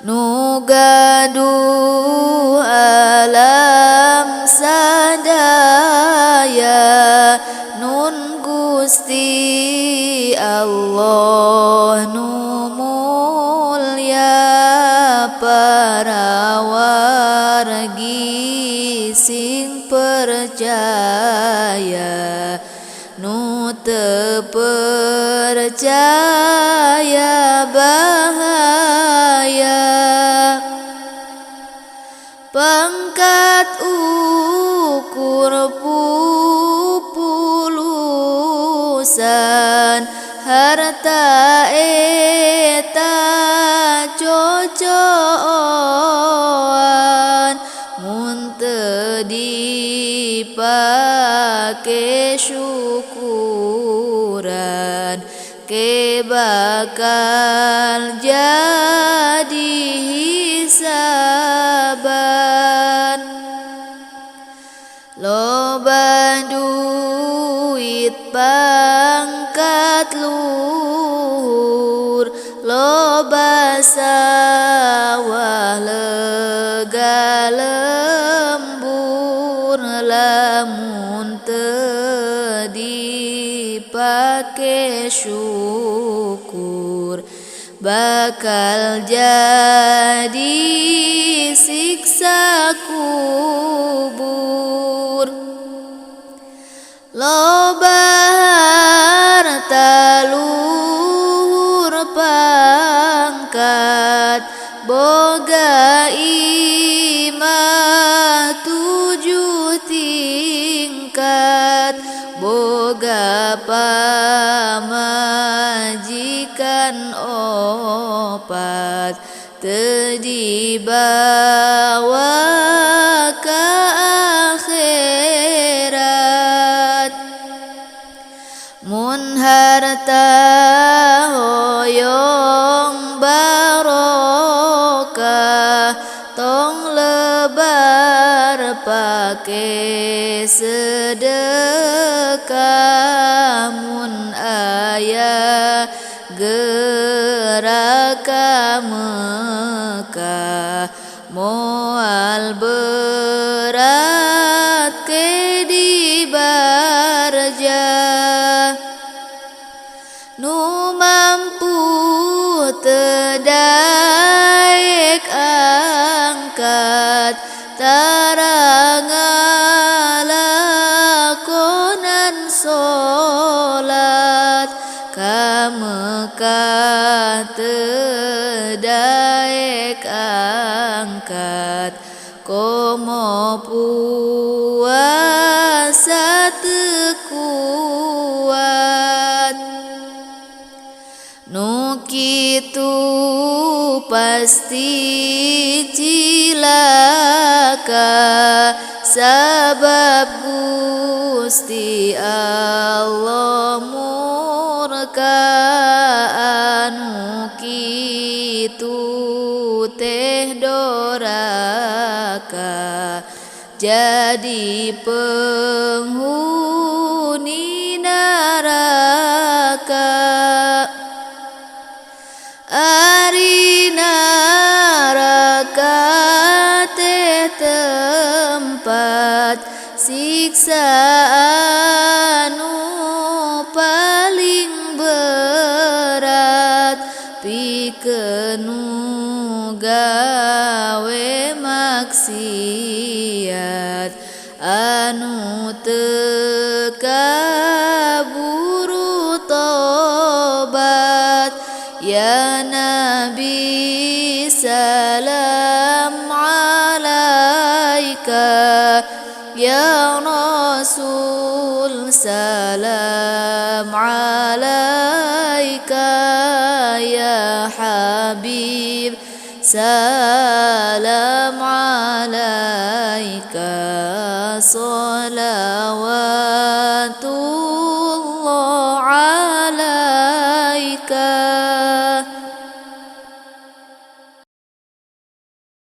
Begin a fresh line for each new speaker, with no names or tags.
Nu gaduh alam sadaya nun Gusti Allah nu mulya para wargi sing percaya nu teu percaya bahaya pangkat ukur pupulusan harta eta cocoan mun teu dipake syukuran ke bakal jadi hisaban loba duit pangkat luhur loba sawah lega lembur lamun teu dipake syukur bakal jadi siksa kubur loba harta luhur pangkat boga imah 7 tingkat boga pamajikan 4 teu dibawa ka akhirat mun harta hoyong barokah tong lebar pake sedekah mun aya gerak ka Mekah moal berat ke di barjah nu mampu teu daek angkat tara ngalakonan salat ka Mekah teu daek angkat komo puasa teu kuat nu kitu pasti cilaka sabab Gusti Allah murka anu kitu teh doraka jadi penghuni neraka. Ari neraka teh tempat siksa anu paling berat pikeun nu gawe maksiat anu teu kaburu tobat. Ya Nabi salam alaika, ya Rasul salam alaika, ya Habib salam alaika, salawatullah.